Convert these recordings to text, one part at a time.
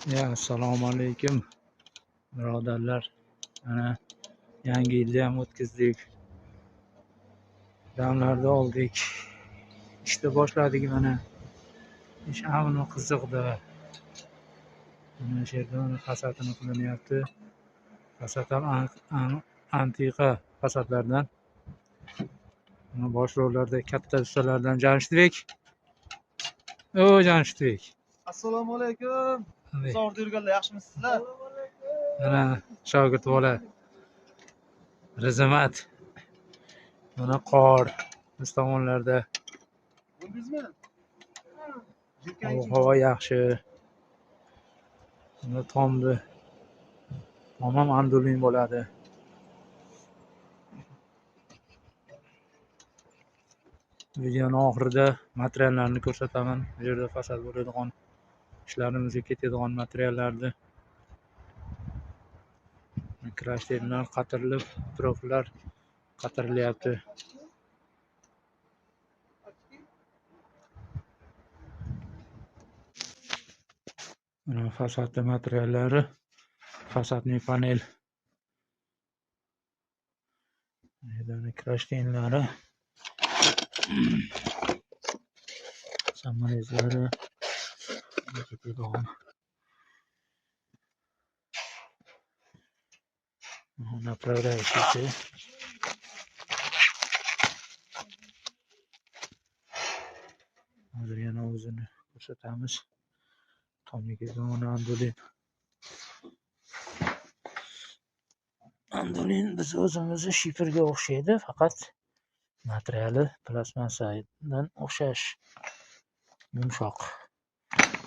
Ya, assalomu alaykum birodarlar. Mana yangi yilni ham o'tkazdik. Damlarni oldik. Ishni boshladik mana. Ish amni qiziqdi. Mana shu yerda mana fasadini qilinyapti. Fasad ham antiqa fasadlardan. Mana bosh rollarda katta ustalardan Jamshidbek. O Jamshidbek. Assalomu alaykum. Zorda yurganlar, yaxshimisizlar? Mana shogird bola Rizamat. Mana qor biz tomonlarda. Bo'ldingizmi? Havo yaxshi. Mana tomdi. Tom ham andulin bo'ladi. Videoni oxirida materiallarni ko'rsataman. Bu yerda fasad bo'ladigan, ishlarimizga ketadigan materiallarni. Krashterlar qatirilib, profillar qatirilyapti. Mana fasadli materiallari, fasadli panel. Yerda krashtenlari, samarezlari ketadigan. Направляющийся. Hozir yana o'zini ko'rsatamiz. Tomiga mana andulin. Andulin biz o'zimizni shiferga o'xshaydi, faqat materiali plastmassadan o'xshash, yumshoq.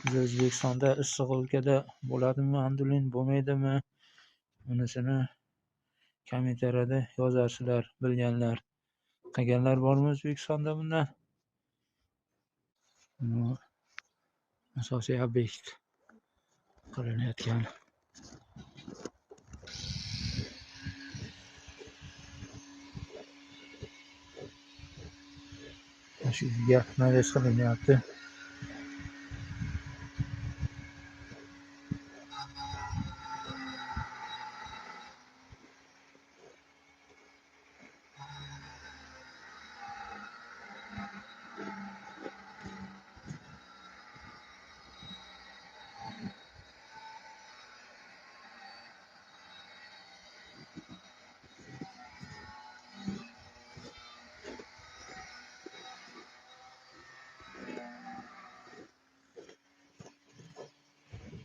Biz O'zbekistonda issiq o'lkada bo'ladimi andulin, bo'lmaydimi? Bunisini kommentariyada yozarsizlar, bilganlar. Qilganlar bormi O'zbekistonda bundan? Bu asosiy obyekt qilinayotgan. Shu uyga naves qilinyapti.